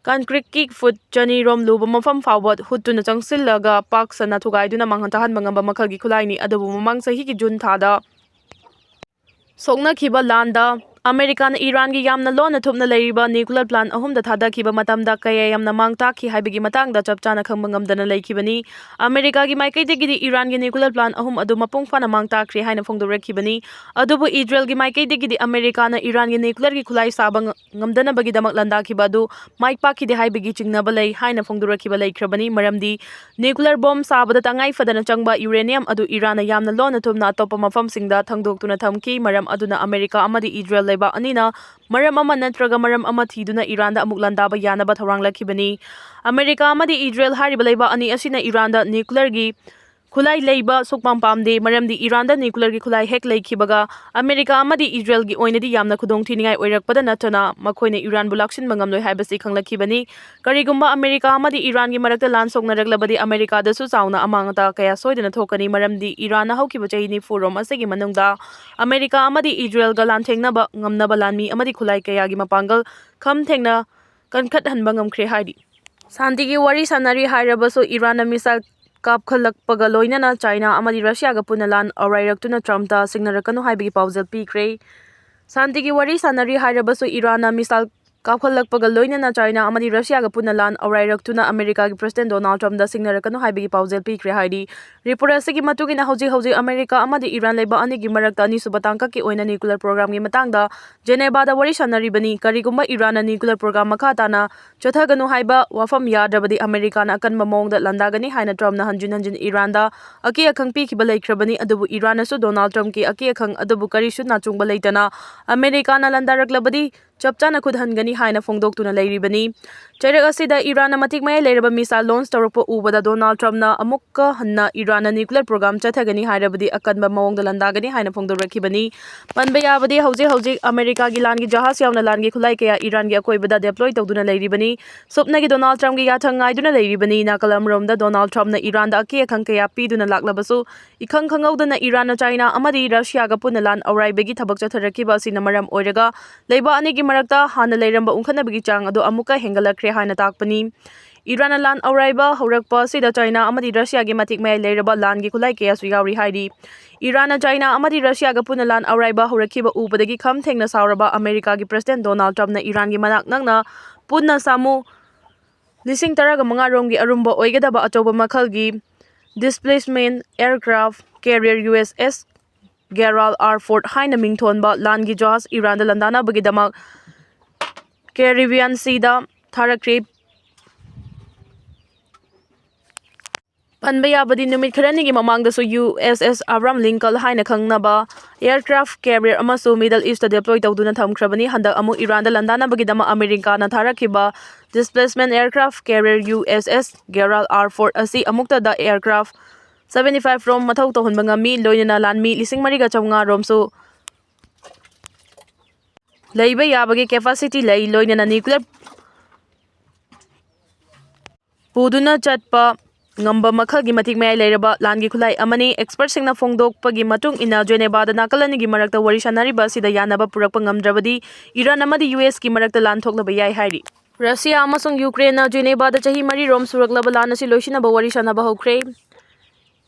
concreteꯀꯤ foot ꯆꯅꯤ ꯔꯣꯝ ꯂꯨꯕ ꯃꯐꯝ ꯐꯥꯎꯕ ꯍꯨꯠꯇꯨꯅ ꯆꯪꯁꯤꯜꯂꯒ ꯄꯥꯛ ꯁꯟꯅ ꯊꯨꯒꯥꯏꯗꯨꯅ ꯃꯥꯡꯍꯟ ꯇꯥꯍꯟꯕ ꯉꯝꯕ ꯃꯈꯜꯒꯤ ꯈꯨꯠꯂꯥꯏꯅꯤ꯫ ꯑꯗꯨꯕꯨ ꯃꯃꯥꯡ ꯆꯍꯤꯒꯤ June ꯊꯥꯗ ꯁꯣꯛꯅꯈꯤꯕ ꯂꯥꯟꯗ ꯑꯃꯦꯔꯤꯀꯥꯅ ꯏꯔꯥꯟꯒꯤ ꯌꯥꯝꯅ ꯂꯣꯟꯅ ꯊꯨꯞꯅ ꯂꯩꯔꯤꯕ nuclear plant ꯑꯍꯨꯝꯗ ꯊꯥꯗꯈꯤꯕ ꯃꯇꯝꯗ ꯀꯌꯥ ꯌꯥꯝꯅ ꯃꯥꯡ ꯇꯥꯛꯈꯤ ꯍꯥꯏꯕꯒꯤ ꯃꯇꯥꯡꯗ ꯆꯞ ꯆꯥꯅ ꯈꯪꯕ ꯉꯝꯗꯅ ꯂꯩꯈꯤꯕꯅꯤ꯫ ꯑꯃꯦꯔꯤꯀꯥꯒꯤ ꯃꯥꯏꯀꯩꯗꯒꯤꯗꯤ ꯏꯔꯥꯟꯒꯤ nuclear plant ꯑꯍꯨꯝ ꯑꯗꯨ ꯃꯄꯨꯡ ꯐꯥꯅ ꯃꯥꯡ ꯇꯥꯛꯈ꯭ꯔꯦ ꯍꯥꯏꯅ ꯐꯣꯡꯗꯣꯔꯛꯈꯤꯕꯅꯤ꯫ ꯑꯗꯨꯕꯨ ꯏꯖꯔꯦꯜꯒꯤ ꯃꯥꯏꯀꯩꯗꯒꯤꯗꯤ ꯑꯃꯦꯔꯤꯀꯥꯅ ꯏꯔꯥꯟꯒꯤ nuclearꯒꯤ ꯈꯨꯠꯂꯥꯏ ꯁꯥꯕ ꯉ-, ꯉꯝꯗꯅꯕꯒꯤꯗꯃꯛ ꯂꯥꯟꯗꯥꯈꯤꯕ ꯑꯗꯨ ꯃꯥꯏ ꯄꯥꯛꯈꯤꯗꯦ ꯍꯥꯏꯕꯒꯤ ꯆꯤꯡꯅꯕ ꯂꯩ ꯍꯥꯏꯅ ꯐꯣꯡꯗꯣꯔꯛꯈꯤꯕ ꯂꯩꯈ꯭ꯔꯕꯅꯤ꯫ ꯃꯔꯝꯗꯤ nuclear bomb ꯁꯥꯕꯗ ꯇꯉꯥꯏ ꯐꯗꯅ ꯆꯪꯕ uranium ꯑꯗꯨ ꯏꯔꯥꯟꯅ ꯌꯥꯝꯅ ꯂꯣꯟꯅ ꯊꯨꯞꯅ ꯑꯇꯣꯞꯄ ꯃꯐꯝꯁꯤꯡꯗ ꯊꯪꯗꯣꯛꯇꯨꯅ ꯊꯝꯈꯤ꯫ ꯃꯔꯝ ꯑꯗꯨꯅ ꯑꯃꯦꯔꯤꯀꯥ ꯑꯃꯗꯤ ꯏꯖꯔꯦꯜ ꯂꯩꯕꯥꯛ ꯑꯅꯤꯅ ꯃꯔꯝ ꯑꯃ ꯅꯠꯇ꯭ꯔꯒ ꯃꯔꯝ ꯑꯃ ꯊꯤꯗꯨꯅ ꯏꯔꯥꯟꯗ ꯑꯃꯨꯛ ꯂꯥꯟꯗꯥꯕ ꯌꯥꯅꯕ ꯊꯧꯔꯥꯡꯂꯛꯈꯤꯕꯅꯤ꯫ ꯑꯃꯦꯔꯤꯀꯥ ꯑꯃꯗꯤ ꯏꯖꯔꯦꯜ ꯍꯥꯏꯔꯤꯕ ꯂꯩꯕꯥꯛ ꯑꯅꯤ ꯑꯁꯤꯅ ꯏꯔꯥꯟꯗ ꯅ꯭ꯌꯨꯀ꯭ꯂꯤꯌꯔꯒꯤ ꯈꯨꯠꯂꯥꯏ ꯂꯩꯕ ꯁꯨꯛꯄꯥꯝ ꯄꯥꯝꯗꯦ, ꯃꯔꯝꯗꯤ ꯏꯔꯥꯟꯗ ꯅ꯭ꯌꯨꯀ꯭ꯂꯤꯌꯔꯒꯤ ꯈꯨꯠꯂꯥꯏ ꯍꯦꯛ ꯂꯩꯈꯤꯕꯒ ꯑꯃꯦꯔꯤꯀꯥ ꯑꯃꯗꯤ ꯏꯖꯔꯦꯜꯒꯤ ꯑꯣꯏꯅꯗꯤ ꯌꯥꯝꯅ ꯈꯨꯗꯣꯡꯊꯤꯅꯤꯡꯉꯥꯏ ꯑꯣꯏꯔꯛꯄꯗ ꯅꯠꯇꯅ ꯃꯈꯣꯏꯅ ꯏꯔꯥꯟꯕꯨ ꯂꯥꯛꯁꯤꯟꯕ ꯉꯝꯂꯣꯏ ꯍꯥꯏꯕꯁꯤ ꯈꯪꯂꯛꯈꯤꯕꯅꯤ꯫ ꯀꯔꯤꯒꯨꯝꯕ ꯑꯃꯦꯔꯤꯀꯥ ꯑꯃꯗꯤ ꯏꯔꯥꯟꯒꯤ ꯃꯔꯛꯇ ꯂꯥꯟ ꯁꯣꯛꯅꯔꯛꯂꯕꯗꯤ ꯑꯃꯦꯔꯤꯀꯥꯗꯁꯨ ꯆꯥꯎꯅ ꯑꯃꯥꯡ ꯑꯇꯥ ꯀꯌꯥ ꯁꯣꯏꯗꯅ ꯊꯣꯛꯀꯅꯤ, ꯃꯔꯝꯗꯤ ꯏꯔꯥꯟꯅ ꯍꯧꯈꯤꯕ ꯆꯍꯤ ꯅꯤꯐꯨ ꯔꯣꯝ ꯑꯁꯤꯒꯤ ꯃꯅꯨꯡꯗ ꯑꯃꯦꯔꯤꯀꯥ ꯑꯃꯗꯤ ꯏꯖꯔꯦꯜꯒ ꯂꯥꯟꯊꯦꯡꯅꯕ ꯉꯝꯅꯕ ꯂꯥꯟꯃꯤ ꯑꯃꯗꯤ ꯈꯨꯠꯂꯥꯏ ꯀꯌꯥꯒꯤ ꯃꯄꯥꯡꯒꯜ ꯈꯝ ꯊꯦꯡꯅ ꯀꯟꯈꯠꯍꯟꯕ ꯉꯝꯈ꯭ꯔꯦ ꯍꯥꯏꯔꯤ꯫ ꯁꯥꯟꯇꯤꯒꯤ ꯋꯥꯔꯤ ꯁꯥꯟꯅꯔꯤ ꯍꯥꯏꯔꯕꯁꯨ ꯏꯔꯥꯟꯅ ꯃꯤꯁꯥꯏꯜ ꯀꯥꯞꯈꯠꯂꯛꯄꯒ ꯂꯣꯏꯅꯅ ꯆꯥꯏꯅꯥ ꯑꯃꯗꯤ ꯔꯁꯤꯌꯥꯒ ꯄꯨꯟꯅ ꯂꯥꯟ ꯑꯧꯔꯥꯏꯔꯛꯇꯨꯅ ꯇ꯭ꯔꯝꯞꯇ ꯁꯤꯡꯅꯔꯛꯀꯅꯨ ꯍꯥꯏꯕꯒꯤ ꯄꯥꯎꯖꯦꯜ ꯄꯤꯈ꯭ꯔꯦ꯫ ꯁꯥꯟꯇꯤꯒꯤ ꯋꯥꯔꯤ ꯁꯥꯟꯅꯔꯤ ꯍꯥꯏꯔꯕꯁꯨ ꯏꯔꯥꯟꯅ ꯃꯤꯁꯥꯏꯜ ꯀꯥꯞꯈꯠꯂꯛꯄꯒ ꯂꯣꯏꯅꯅ ꯆꯥꯏꯅꯥ ꯑꯃꯗꯤ ꯔꯁꯤꯌꯥꯒ ꯄꯨꯟꯅ ꯂꯥꯟ ꯑꯧꯔꯥꯏꯔꯛꯇꯨꯅ ꯑꯃꯦꯔꯤꯀꯥꯒꯤ ꯄ꯭ꯔꯁꯤꯗꯦꯟ ꯗꯣꯅꯥꯜꯗ ꯇ꯭ꯔꯝꯞꯇ ꯁꯤꯡꯅꯔꯛꯀꯅꯨ ꯍꯥꯏꯕꯒꯤ ꯄꯥꯎꯖꯦꯜ ꯄꯤꯈ꯭ꯔꯦ ꯍꯥꯏꯔꯤ꯫ ꯔꯤꯄꯣꯔꯠ ꯑꯁꯤꯒꯤ ꯃꯇꯨꯡ ꯏꯟꯅ ꯍꯧꯖꯤꯛ ꯍꯧꯖꯤꯛ ꯑꯃꯦꯔꯤꯀꯥ ꯑꯃꯗꯤ ꯏꯔꯥꯟ ꯂꯩꯕꯥꯛ ꯑꯅꯤꯒꯤ ꯃꯔꯛꯇ ꯑꯅꯤꯁꯨꯕ ꯇꯥꯡꯀꯛꯀꯤ ꯑꯣꯏꯅ ꯅ꯭ꯌꯨꯀ꯭ꯂꯤꯌꯔ ꯄ꯭ꯔꯣꯒ꯭ꯔꯥꯝꯒꯤ ꯃꯇꯥꯡꯗ ꯖꯦꯅꯦꯕꯥꯗ ꯋꯥꯔꯤ ꯁꯥꯟꯅꯔꯤꯕꯅꯤ꯫ ꯀꯔꯤꯒꯨꯝꯕ ꯏꯔꯥꯟꯅ ꯅ꯭ꯌꯨꯀ꯭ꯂꯤꯌꯔ ꯄ꯭ꯔꯣꯒ꯭ꯔꯥꯝ ꯃꯈꯥ ꯇꯥꯅ ꯆꯠꯊꯒꯅꯨ ꯍꯥꯏꯕ ꯋꯥꯐꯝ ꯌꯥꯗ꯭ꯔꯕꯗꯤ ꯑꯃꯦꯔꯤꯀꯥꯅ ꯑꯀꯟꯕ ꯃꯑꯣꯡꯗ ꯂꯥꯟꯗꯥꯒꯅꯤ ꯍꯥꯏꯅ ꯇ꯭ꯔꯝꯞꯅ ꯍꯟꯖꯤꯟ ꯍꯟꯖꯤꯟ ꯏꯔꯥꯟꯗ ꯑꯀꯤ ꯑꯈꯪ ꯄꯤꯈꯤꯕ ꯂꯩꯈ꯭ꯔꯕꯅꯤ꯫ ꯑꯗꯨꯕꯨ ꯏꯔꯥꯟꯅꯁꯨ ꯗꯣꯅꯥꯜꯗ ꯇ꯭ꯔꯝꯞꯀꯤ ꯑꯀꯤ ꯑꯈꯪ ꯑꯗꯨꯕꯨ ꯀꯔꯤꯁꯨ ꯅꯥꯆꯨꯡꯕ ꯂꯩꯇꯅ ꯑꯃꯦꯔꯤꯀꯥꯅ ꯂꯥꯟꯗꯥꯔꯛꯂꯕꯗꯤ ꯆꯞ ꯆꯥꯅ ꯈꯨꯠ ꯍꯟꯒꯅꯤ ꯍꯥꯏꯅ ꯐꯣꯡꯗꯣꯛꯇꯨꯅ ꯂꯩꯔꯤꯕꯅꯤ꯫ ꯆꯩꯔꯛ ꯑꯁꯤꯗ ꯏꯔꯥꯟꯅ ꯃꯇꯤꯛ ꯃꯌꯥꯏ ꯂꯩꯔꯕ ꯃꯤꯁꯥꯏꯜ ꯂꯣꯟꯆ ꯇꯧꯔꯛꯄ ꯎꯕꯗ ꯗꯣꯅꯥꯜꯗ ꯇ꯭ꯔꯝꯞꯅ ꯑꯃꯨꯛꯀ ꯍꯟꯅ ꯏꯔꯥꯟꯅ ꯅ꯭ꯌꯨꯀ꯭ꯂꯤꯌꯔ ꯄ꯭ꯔꯣꯒ꯭ꯔꯥꯝ ꯆꯠꯊꯒꯅꯤ ꯍꯥꯏꯔꯕꯗꯤ ꯑꯀꯟꯕ ꯃꯑꯣꯡꯗ ꯂꯥꯟꯗꯥꯒꯅꯤ ꯍꯥꯏꯅ ꯐꯣꯡꯗꯣꯔꯛꯈꯤꯕꯅꯤ꯫ ꯄꯟꯕ ꯌꯥꯕꯗꯤ ꯍꯧꯖꯤꯛ ꯍꯧꯖꯤꯛ ꯑꯃꯦꯔꯤꯀꯥꯒꯤ ꯂꯥꯟꯒꯤ ꯖꯍꯥꯖ ꯌꯥꯎꯅ ꯂꯥꯟꯒꯤ ꯈꯨꯠꯂꯥꯏ ꯀꯌꯥ ꯏꯔꯥꯟꯒꯤ ꯑꯀꯣꯏꯕꯗ ꯗꯦꯄ꯭ꯂꯣꯏ ꯇꯧꯗꯨꯅ ꯂꯩꯔꯤꯕꯅꯤ꯫ ꯁꯨꯞꯅꯒꯤ ꯗꯣꯅꯥꯜꯗ ꯇ꯭ꯔꯝꯞꯀꯤ ꯌꯥꯊꯪ ꯉꯥꯏꯗꯨꯅ ꯂꯩꯔꯤꯕꯅꯤ꯫ ꯅꯥꯀꯜ ꯑꯃꯔꯣꯝꯗ ꯗꯣꯅꯥꯜꯗ ꯇ꯭ꯔꯝꯞꯅ ꯏꯔꯥꯟꯗ ꯑꯀꯤ ꯑꯈꯪ ꯀꯌꯥ ꯄꯤꯗꯨꯅ ꯂꯥꯛꯂꯕꯁꯨ ꯏꯈꯪ ꯈꯪꯍꯧꯗꯅ ꯏꯔꯥꯟꯅ ꯆꯥꯏꯅꯥ ꯑꯃꯗꯤ ꯔꯁꯤꯌꯥꯒ ꯄꯨꯟꯅ ꯂꯥꯟ ꯑꯧꯔꯥꯏꯕꯒꯤ ꯊꯕꯛ ꯆꯠꯊꯔꯛꯈꯤꯕ ꯑꯁꯤꯅ ꯃꯔꯝ ꯑꯣꯏꯔꯒ ꯂꯩꯕꯥꯛ ꯑꯅꯤꯒꯤ ꯃꯔꯛꯇ ꯍꯥꯟꯅ ꯂꯩꯔꯝꯕ ꯎꯪꯈꯠꯅꯕꯒꯤ ꯆꯥꯡ ꯑꯗꯨ ꯑꯃꯨꯛꯀ ꯍꯦꯟꯒꯠꯂꯛꯈ꯭ꯔꯦ ꯍꯥꯏꯅ ꯇꯥꯛꯄꯅꯤ꯫ ꯏꯔꯥꯟꯅ ꯂꯥꯟ ꯑꯧꯔꯥꯏꯕ ꯍꯧꯔꯛꯄ ꯑꯁꯤꯗ ꯆꯥꯏꯅꯥ ꯑꯃꯗꯤ ꯔꯁꯤꯌꯥꯒꯤ ꯃꯇꯤꯛ ꯃꯌꯥꯏ ꯂꯩꯔꯕ ꯂꯥꯟꯒꯤ ꯈꯨꯠꯂꯥꯏ ꯀꯌꯥꯁꯨ ꯌꯥꯎꯔꯤ ꯍꯥꯏꯔꯤ꯫ ꯏꯔꯥꯟꯅ ꯆꯥꯏꯅꯥ ꯑꯃꯗꯤ ꯔꯁꯤꯌꯥꯒ ꯄꯨꯟꯅ ꯂꯥꯟ ꯑꯧꯔꯥꯏꯕ ꯍꯧꯔꯛꯈꯤꯕ ꯎꯕꯗꯒꯤ ꯈꯝ ꯊꯦꯡꯅ ꯁꯥꯎꯔꯕ ꯑꯃꯦꯔꯤꯀꯥꯒꯤ ꯄ꯭ꯔꯁꯤꯗꯦꯟ ꯗꯣꯅꯥꯜꯗ ꯇ꯭ꯔꯝꯞꯅ ꯏꯔꯥꯟꯒꯤ ꯃꯅꯥꯛ ꯅꯛꯅ ꯄꯨꯟꯅ ꯁꯥꯃꯨ ꯂꯤꯁꯤꯡ ꯇꯔꯥꯒ ꯃꯉꯥ ꯔꯣꯝꯒꯤ ꯑꯔꯨꯝꯕ ꯑꯣꯏꯒꯗꯕ ꯑꯆꯧꯕ ꯃꯈꯜꯒꯤ ꯗꯤꯁꯄ꯭ꯂꯦꯁꯃꯦꯟ ꯑꯦꯌꯔꯀ꯭ꯔꯥꯐ ꯀꯦꯔꯤꯌꯔ ꯌꯨ ꯑꯦꯁ ꯑꯦꯁ ꯒꯦꯔꯥꯜ ꯑꯥꯔ ꯐꯣꯔꯠ ꯍꯥꯏꯅ ꯃꯤꯡꯊꯣꯟꯕ ꯂꯥꯟꯒꯤ ꯖꯍꯥꯖ ꯏꯔꯥꯟꯗ ꯂꯥꯟꯗꯥꯅꯕꯒꯤꯗꯃꯛ ꯀꯦꯔꯤꯕꯤꯌꯥꯟ ꯁꯤꯗ ꯊꯥꯔꯛꯈ꯭ꯔꯦ꯫ ꯄꯟꯕ ꯌꯥꯕꯗꯤ, ꯅꯨꯃꯤꯠ ꯈꯔꯅꯤꯒꯤ ꯃꯃꯥꯡꯗꯁꯨ ꯌꯨ ꯑꯦꯁ ꯑꯦꯁ ꯑꯕ꯭ꯔꯥꯝ ꯂꯤꯡꯀꯜ ꯍꯥꯏꯅ ꯈꯪꯅꯕ aircraft carrier ꯑꯃꯁꯨ Middle East ꯗ deploy ꯇꯧꯗꯨꯅ ꯊꯝꯈ꯭ꯔꯕꯅꯤ꯫ ꯍꯟꯗꯛ ꯑꯃꯨꯛ ꯏꯔꯥꯟꯗ ꯂꯥꯟꯗꯥꯅꯕꯒꯤꯗꯃꯛ ꯑꯃꯦꯔꯤꯀꯥꯅ ꯊꯥꯔꯛꯈꯤꯕ displacement aircraft carrier U S S Gerald R four ꯑꯁꯤ ꯑꯃꯨꯛꯇꯗ aircraft seventy five ꯔꯣꯝ ꯃꯊꯧ ꯇꯧꯍꯟꯕ ꯉꯝꯃꯤ, ꯂꯣꯏꯅꯅ ꯂꯥꯟꯃꯤ ꯂꯤꯁꯤꯡ ꯃꯔꯤꯒ ꯆꯥꯝꯃꯉꯥ ꯔꯣꯝꯁꯨ ꯂꯩꯕ ꯌꯥꯕꯒꯤ capacity ꯂꯩ, ꯂꯣꯏꯅꯅ nuclear ꯄꯨꯗꯨꯅ ꯆꯠꯄ ꯉꯝꯕ ꯃꯈꯜꯒꯤ ꯃꯇꯤꯛ ꯃꯌꯥꯏ ꯂꯩꯔꯕ ꯂꯥꯟꯒꯤ ꯈꯨꯠꯂꯥꯏ ꯑꯃꯅꯤ꯫ Expertꯁꯤꯡꯅ ꯐꯣꯡꯗꯣꯛꯄꯒꯤ ꯃꯇꯨꯡ ꯏꯟꯅ, ꯖꯦꯅꯦꯚꯥꯗ ꯅꯥꯀꯜ ꯑꯅꯤꯒꯤ ꯃꯔꯛꯇ ꯋꯥꯔꯤ ꯁꯥꯅꯔꯤꯕ ꯑꯁꯤꯗ ꯌꯥꯅꯕ ꯄꯨꯔꯛꯄ ꯉꯝꯗ꯭ꯔꯕꯗꯤ, ꯏꯔꯥꯟ ꯑꯃꯗꯤ ꯌꯨ ꯑꯦꯁꯀꯤ ꯃꯔꯛꯇ ꯂꯥꯟ ꯊꯣꯛꯂꯕ ꯌꯥꯏ ꯍꯥꯏꯔꯤ꯫ ꯔꯁꯤꯌꯥ ꯑꯃꯁꯨꯡ ꯌꯨꯀ꯭ꯔꯦꯟꯅ ꯖꯦꯅꯦꯚꯥꯗ ꯆꯍꯤ ꯃꯔꯤ ꯔꯣꯝ ꯁꯨꯔꯛꯂꯕ ꯂꯥꯟ ꯑꯁꯤ ꯂꯣꯏꯁꯤꯟꯅꯕ ꯋꯥꯔꯤ ꯁꯥꯅꯕ ꯍꯧꯈ꯭ꯔꯦ꯫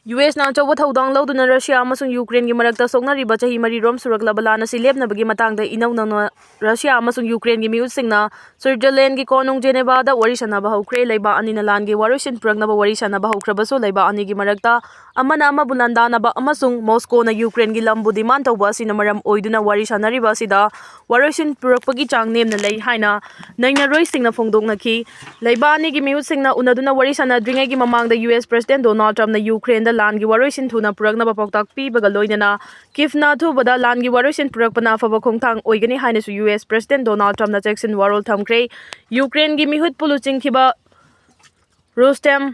ꯌꯨ ꯑꯦꯁꯅ ꯑꯆꯧꯕ ꯊꯧꯗꯥꯡ ꯂꯧꯗꯨꯅ ꯔꯁꯤꯌꯥ ꯑꯃꯁꯨꯡ ꯌꯨꯀ꯭ꯔꯦꯟꯒꯤ ꯃꯔꯛꯇ ꯁꯣꯛꯅꯔꯤꯕ ꯆꯍꯤ ꯃꯔꯤ ꯔꯣꯝ ꯁꯨꯔꯛꯂꯕ ꯂꯥꯟ ꯑꯁꯤ ꯂꯦꯞꯅꯕꯒꯤ ꯃꯇꯥꯡꯗ ꯏꯅꯧ ꯅꯧꯅ ꯔꯁꯤꯌꯥ ꯑꯃꯁꯨꯡ ꯌꯨꯀ꯭ꯔꯦꯟꯒꯤ ꯃꯤꯍꯨꯠꯁꯤꯡꯅ ꯁ꯭ꯋꯤꯠꯖꯔꯂꯦꯟꯒꯤ ꯀꯣꯅꯨꯡ ꯖꯦꯅꯦꯚꯥꯗ ꯋꯥꯔꯤ ꯁꯥꯅꯕ ꯍꯧꯈ꯭ꯔꯦ꯫ ꯂꯩꯕꯥꯛ ꯑꯅꯤꯅ ꯂꯥꯟꯒꯤ ꯋꯥꯔꯣꯏꯁꯤꯟ ꯄꯨꯔꯛꯅꯕ ꯋꯥꯔꯤ ꯁꯥꯅꯕ ꯍꯧꯈ꯭ꯔꯕꯁꯨ, ꯂꯩꯕꯥꯛ ꯑꯅꯤꯒꯤ ꯃꯔꯛꯇ ꯑꯃꯅ ꯑꯃꯕꯨ ꯂꯥꯟꯗꯥꯅꯕ ꯑꯃꯁꯨꯡ ꯃꯣꯁꯀꯣꯅ ꯌꯨꯀ꯭ꯔꯦꯟꯒꯤ ꯂꯝꯕꯨ demand ꯇꯧꯕ ꯑꯁꯤꯅ ꯃꯔꯝ ꯑꯣꯏꯗꯨꯅ ꯋꯥꯔꯤ ꯁꯥꯅꯔꯤꯕ ꯑꯁꯤꯗ ꯋꯥꯔꯣꯏꯁꯤꯟ ꯄꯨꯔꯛꯄꯒꯤ ꯆꯥꯡ ꯅꯦꯝꯅ ꯂꯩ ꯍꯥꯏꯅ ꯅꯩꯅꯔꯣꯏꯁꯤꯡꯅ ꯐꯣꯡꯗꯣꯛꯅꯈꯤ꯫ ꯂꯩꯕꯥꯛ ꯑꯅꯤꯒꯤ ꯃꯤꯍꯨꯠꯁꯤꯡꯅ ꯎꯅꯗꯨꯅ ꯋꯥꯔꯤ ꯁꯥꯅꯗ꯭ꯔꯤꯉꯩꯒꯤ ꯃꯃꯥꯡꯗ ꯌꯨ ꯑꯦꯁ President Donald Trumpꯅ ꯌꯨꯀ꯭ꯔꯦꯟꯗ ꯂꯥꯟꯒꯤ ꯋꯥꯔꯣꯏꯁꯤꯟ ꯊꯨꯅ ꯄꯨꯔꯛꯅꯕ ꯄꯥꯎꯇꯥꯛ ꯄꯤꯕꯒ ꯂꯣꯏꯅꯅ ꯀꯤꯚꯅ ꯑꯊꯨꯕꯗ ꯂꯥꯟꯒꯤ ꯋꯥꯔꯣꯏꯁꯤꯟ ꯄꯨꯔꯛꯄꯅ ꯑꯐꯕ ꯈꯣꯡꯊꯥꯡ ꯑꯣꯏꯒꯅꯤ ꯍꯥꯏꯅꯁꯨ ꯌꯨ ꯑꯦꯁ President Donald Trumpꯅ ꯆꯦꯛꯁꯤꯟ ꯋꯥꯔꯣꯜ ꯊꯝꯈ꯭ꯔꯦ꯫ ꯌꯨꯀ꯭ꯔꯦꯟꯒꯤ ꯃꯤꯍꯨꯠꯄꯨ ꯂꯨꯆꯤꯡꯈꯤꯕ ꯔꯨꯁꯇꯦꯝ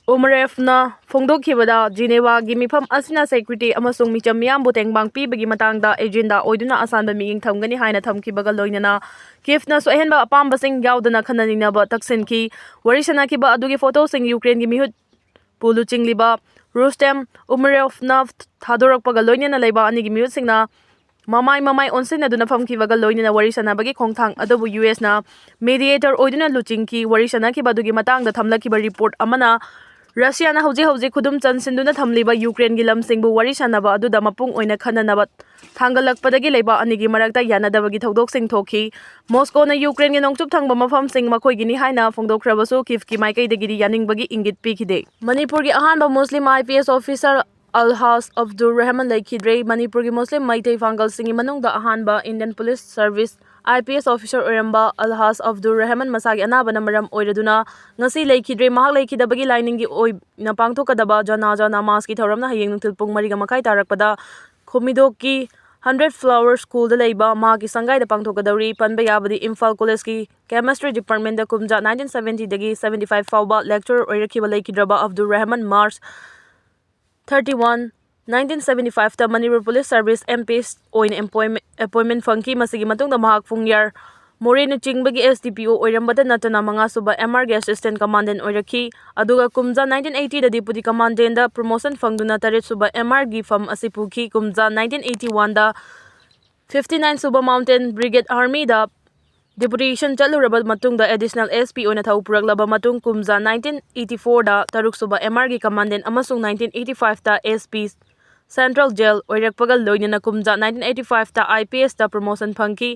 ꯎꯃꯔꯦꯐꯅ ꯐꯣꯡꯗꯣꯛꯈꯤꯕꯗ, ꯖꯤꯅꯦꯚꯥꯒꯤ ꯃꯤꯐꯝ ꯑꯁꯤꯅ security ꯑꯃꯁꯨꯡ ꯃꯤꯆꯝ ꯃꯤꯌꯥꯝꯕꯨ ꯇꯦꯡꯕꯥꯡ ꯄꯤꯕꯒꯤ ꯃꯇꯥꯡꯗ agenda ꯑꯣꯏꯗꯨꯅ ꯑꯁꯥꯟꯕ ꯃꯤꯠꯌꯦꯡ ꯊꯝꯒꯅꯤ ꯍꯥꯏꯅ ꯊꯝꯈꯤꯕꯒ ꯂꯣꯏꯅꯅ, ꯀꯤꯚꯅꯁꯨ ꯑꯍꯦꯟꯕ ꯑꯄꯥꯝꯕꯁꯤꯡ ꯌꯥꯎꯗꯅ ꯈꯟꯅ ꯅꯩꯅꯕ ꯇꯛꯁꯤꯟꯈꯤ꯫ ꯋꯥꯔꯤ ꯁꯥꯅꯈꯤꯕ ꯑꯗꯨꯒꯤ ꯐꯣꯇꯣꯁꯤꯡ ꯌꯨꯀ꯭ꯔꯦꯟꯒꯤ ꯃꯤꯍꯨꯠꯄꯨ ꯂꯨꯆꯤꯡꯂꯤꯕ ꯔꯨꯁꯇꯦꯝ ꯎꯃꯔꯦꯐꯅ ꯊꯥꯗꯣꯔꯛꯄꯒ ꯂꯣꯏꯅꯅ, ꯂꯩꯕꯥꯛ ꯑꯅꯤꯒꯤ ꯃꯤꯍꯨꯠꯁꯤꯡꯅ ꯃꯃꯥꯏ ꯃꯃꯥꯏ ꯑꯣꯟꯁꯤꯟꯅꯗꯨꯅ ꯐꯝꯈꯤꯕꯒ ꯂꯣꯏꯅꯅ ꯋꯥꯔꯤ ꯁꯥꯅꯕꯒꯤ ꯈꯣꯡꯊꯥꯡ ꯑꯗꯨꯕꯨ ꯌꯨ ꯑꯦꯁꯅ mediator ꯑꯣꯏꯗꯨꯅ ꯂꯨꯆꯤꯡꯈꯤ꯫ ꯋꯥꯔꯤ ꯁꯥꯅꯈꯤꯕ ꯑꯗꯨꯒꯤ ꯃꯇꯥꯡꯗ ꯊꯝꯂꯛꯈꯤꯕ report ꯑꯃꯅ, ꯔꯁꯤꯌꯥꯅ ꯍꯧꯖꯤꯛ ꯍꯧꯖꯤꯛ ꯈꯨꯗꯨꯝ ꯆꯟꯁꯤꯟꯗꯨꯅ ꯊꯝꯂꯤꯕ ꯌꯨꯀ꯭ꯔꯦꯟꯒꯤ ꯂꯝꯁꯤꯡꯕꯨ ꯋꯥꯔꯤ ꯁꯥꯅꯕ ꯑꯗꯨꯗ ꯃꯄꯨꯡ ꯑꯣꯏꯅ ꯈꯟꯅꯅꯕ ꯊꯥꯡꯒꯠꯂꯛꯄꯗꯒꯤ ꯂꯩꯕꯥꯛ ꯑꯅꯤꯒꯤ ꯃꯔꯛꯇ ꯌꯥꯅꯗꯕꯒꯤ ꯊꯧꯗꯣꯛꯁꯤꯡ ꯊꯣꯛꯈꯤ꯫ ꯃꯣꯁꯀꯣꯅ ꯌꯨꯀ꯭ꯔꯦꯟꯒꯤ ꯅꯣꯡꯆꯨꯞ ꯊꯪꯕ ꯃꯐꯝꯁꯤꯡ ꯃꯈꯣꯏꯒꯤꯅꯤ ꯍꯥꯏꯅ ꯐꯣꯡꯗꯣꯛꯈ꯭ꯔꯕꯁꯨ, ꯀꯤꯚꯀꯤ ꯃꯥꯏꯀꯩꯗꯒꯤꯗꯤ ꯌꯥꯅꯤꯡꯕꯒꯤ ꯏꯪꯒꯤꯠ ꯄꯤꯈꯤꯗꯦ꯫ ꯃꯅꯤꯄꯨꯔꯒꯤ ꯑꯍꯥꯟꯕ ꯃꯨꯁꯂꯤꯝ I P S officer ꯑꯜꯍꯥꯖ Abdur Rahman ꯂꯩꯈꯤꯗ꯭ꯔꯦ꯫ ꯃꯅꯤꯄꯨꯔꯒꯤ ꯃꯨꯁꯂꯤꯝ ꯃꯩꯇꯩ ꯄꯥꯡꯒꯜꯁꯤꯡꯒꯤ ꯃꯅꯨꯡꯗ ꯑꯍꯥꯟꯕ Indian Police Service I P S officer ꯑꯣꯏꯔꯝꯕ ꯑꯜꯍꯥꯖ ꯑꯕꯗꯨꯔ ꯔꯍꯃꯟ ꯃꯁꯥꯒꯤ ꯑꯅꯥꯕꯅ ꯃꯔꯝ ꯑꯣꯏꯔꯗꯨꯅ ꯉꯁꯤ ꯂꯩꯈꯤꯗ꯭ꯔꯦ꯫ ꯃꯍꯥꯛ ꯂꯩꯈꯤꯗꯕꯒꯤ ꯂꯥꯏꯅꯤꯡꯒꯤ ꯑꯣꯏꯅ ꯄꯥꯡꯊꯣꯛꯀꯗꯕ ꯖꯅꯥꯖꯥ ꯅꯃꯥꯖꯀꯤ ꯊꯧꯔꯝꯅ ꯍꯌꯦꯡ ꯅꯨꯡꯊꯤꯜ ꯄꯨꯡ ꯃꯔꯤꯒ ꯃꯈꯥꯏ ꯇꯥꯔꯛꯄꯗ ꯈꯣꯃꯤꯗꯣꯛꯀꯤ ꯍꯟꯗ꯭ꯔꯦꯠ ꯐ꯭ꯂꯥꯋꯔ ꯁ꯭ꯀꯨꯜꯗ ꯂꯩꯕ ꯃꯍꯥꯛꯀꯤ ꯁꯪꯒꯥꯏꯗ ꯄꯥꯡꯊꯣꯛꯀꯗꯧꯔꯤ꯫ ꯄꯟꯕ ꯌꯥꯕꯗꯤ ꯏꯝꯐꯥꯜ ꯀꯣꯂꯦꯖꯀꯤ ꯀꯦꯃꯤꯁꯇ꯭ꯔꯤ ꯗꯤꯄꯥꯔꯠꯃꯦꯟꯗ ꯀꯨꯝꯖꯥ ꯅꯥꯏꯟꯇꯤꯟ ꯁꯕꯦꯟꯇꯤꯗꯒꯤ ꯁꯕꯦꯟꯇꯤ ꯐꯥꯏꯚ ꯐꯥꯎꯕ ꯂꯦꯛꯆꯔꯔ ꯑꯣꯏꯔꯛꯈꯤꯕ ꯂꯩꯈꯤꯗ꯭ꯔꯕ Abdur Rahman March thirty one, nineteen seventy ꯐꯥꯏꯚꯇ Manipur police service, M P ꯑꯦꯁ, ꯑꯣꯏꯅ ꯑꯦꯝꯄꯣꯏꯟꯃꯦꯟ, ꯑꯦꯄꯣꯏꯟꯃꯦꯟ ꯐꯪꯈꯤ꯫ ꯃꯁꯤꯒꯤ ꯃꯇꯨꯡꯗ ꯃꯍꯥꯛ ꯄꯨꯡꯌꯥꯔ ꯃꯣꯔꯦꯅꯆꯤꯡꯕꯒꯤ ꯑꯦꯁ ꯗꯤ ꯄꯤ ꯑꯣ ꯑꯣꯏꯔꯝꯕꯇ ꯅꯠꯇꯅ ꯃꯉꯥꯁꯨꯕ ꯑꯦꯝ ꯑꯥꯔꯒꯤ ꯑꯦꯁꯤꯁꯇꯦꯟ ꯀꯃꯥꯟꯗꯦꯟ ꯑꯣꯏꯔꯛꯈꯤ꯫ ꯑꯗꯨꯒ ꯀꯨꯝꯖꯥ ꯅꯥꯏꯟꯇꯤꯟ ꯑꯩꯠꯇꯤꯗ ꯗꯤꯄꯨꯇꯤ ꯀꯃꯥꯟꯗꯦꯟꯗ ꯄ꯭ꯔꯃꯣꯁꯟ ꯐꯪꯗꯨꯅ ꯇꯔꯦꯠꯁꯨꯕ ꯑꯦꯝ ꯑꯥꯔꯒꯤ ꯐꯝ ꯑꯁꯤ ꯄꯨꯈꯤ꯫ ꯀꯨꯝꯖꯥ ꯅꯥꯏꯟꯇꯤꯟ ꯑꯩꯠꯇꯤ ꯋꯥꯟꯗ ꯐꯤꯐꯇꯤ ꯅꯥꯏꯟ ꯁꯨꯕ ꯃꯥꯎꯟꯇꯦꯟ ꯕ꯭ꯔꯤꯒꯦꯗ ꯑꯥꯔꯃꯤꯗ ꯗꯤꯄꯨꯇꯦꯁꯟ ꯆꯠꯂꯨꯔꯕ ꯃꯇꯨꯡꯗ ꯑꯦꯗꯤꯁꯅꯦꯜ ꯑꯦꯁ ꯄꯤ ꯑꯣꯏꯅ ꯊꯧ ꯄꯨꯔꯛꯂꯕ ꯃꯇꯨꯡ ꯀꯨꯝꯖꯥ ꯅꯥꯏꯟꯇꯤꯟ ꯑꯩꯠꯇꯤ ꯐꯣꯔꯗ ꯇꯔꯨꯛꯁꯨꯕ ꯑꯦꯝ ꯑꯥꯔꯒꯤ ꯀꯃꯥꯟꯗꯦꯟ ꯑꯃꯁꯨꯡ ꯅꯥꯏꯟꯇꯤꯟ ꯑꯩꯠꯇꯤ ꯐꯥꯏꯚꯇ ꯑꯦꯁ ꯄꯤ ꯁꯦꯟꯇ꯭ꯔꯦꯜ ꯖꯦꯜ ꯑꯣꯏꯔꯛꯄꯒ ꯂꯣꯏꯅꯅ ꯀꯨꯝꯖꯥ ꯅꯥꯏꯟꯇꯤꯟ ꯑꯩꯠꯇꯤ ꯐꯥꯏꯚꯇ ꯑꯥꯏ ꯄꯤ ꯑꯦꯁꯇ ꯄ꯭ꯔꯃꯣꯁꯟ ꯐꯪꯈꯤ꯫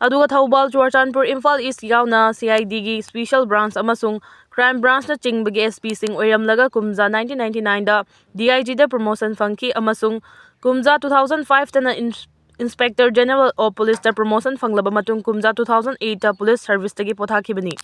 ꯑꯗꯨꯒ ꯊꯧꯕꯥꯜ, ꯆꯨꯔꯆꯥꯟꯄꯨꯔ, ꯏꯝꯐꯥꯜ ꯏꯁ ꯌꯥꯎꯅ ꯁꯤ ꯑꯥꯏ ꯗꯤꯒꯤ ꯁ꯭ꯄꯦꯁꯦꯜ ꯕ꯭ꯔꯥꯟꯁ ꯑꯃꯁꯨꯡ ꯀ꯭ꯔꯥꯏꯝ ꯕ꯭ꯔꯥꯟꯁꯅꯆꯤꯡꯕꯒꯤ ꯑꯦꯁ ꯄꯤꯁꯤꯡ ꯑꯣꯏꯔꯝꯂꯒ ꯀꯨꯝꯖꯥ ꯅꯥꯏꯟꯇꯤꯟ ꯅꯥꯏꯟꯇꯤ ꯅꯥꯏꯟꯗ ꯗꯤ ꯑꯥꯏ ꯖꯤꯗ ꯄ꯭ꯔꯃꯣꯁꯟ ꯐꯪꯈꯤ ꯑꯃꯁꯨꯡ ꯀꯨꯝꯖꯥ ꯇꯨ ꯊꯥꯎꯖꯟ ꯐꯥꯏꯚꯇꯅ ꯏꯟꯁ-, ꯏꯟꯁꯄꯦꯛꯇꯔ ꯖꯦꯅꯔꯦꯜ ꯑꯣꯐ ꯄꯨꯂꯤꯁꯇ ꯄ꯭ꯔꯃꯣꯁꯟ ꯐꯪꯂꯕ ꯃꯇꯨꯡ ꯀꯨꯝꯖꯥ ꯇꯨ ꯊꯥꯎꯖꯟ ꯑꯩꯠꯇ ꯄꯨꯂꯤꯁ ꯁꯔꯚꯤꯁꯇꯒꯤ ꯄꯣꯊꯥꯈꯤꯕꯅꯤ꯫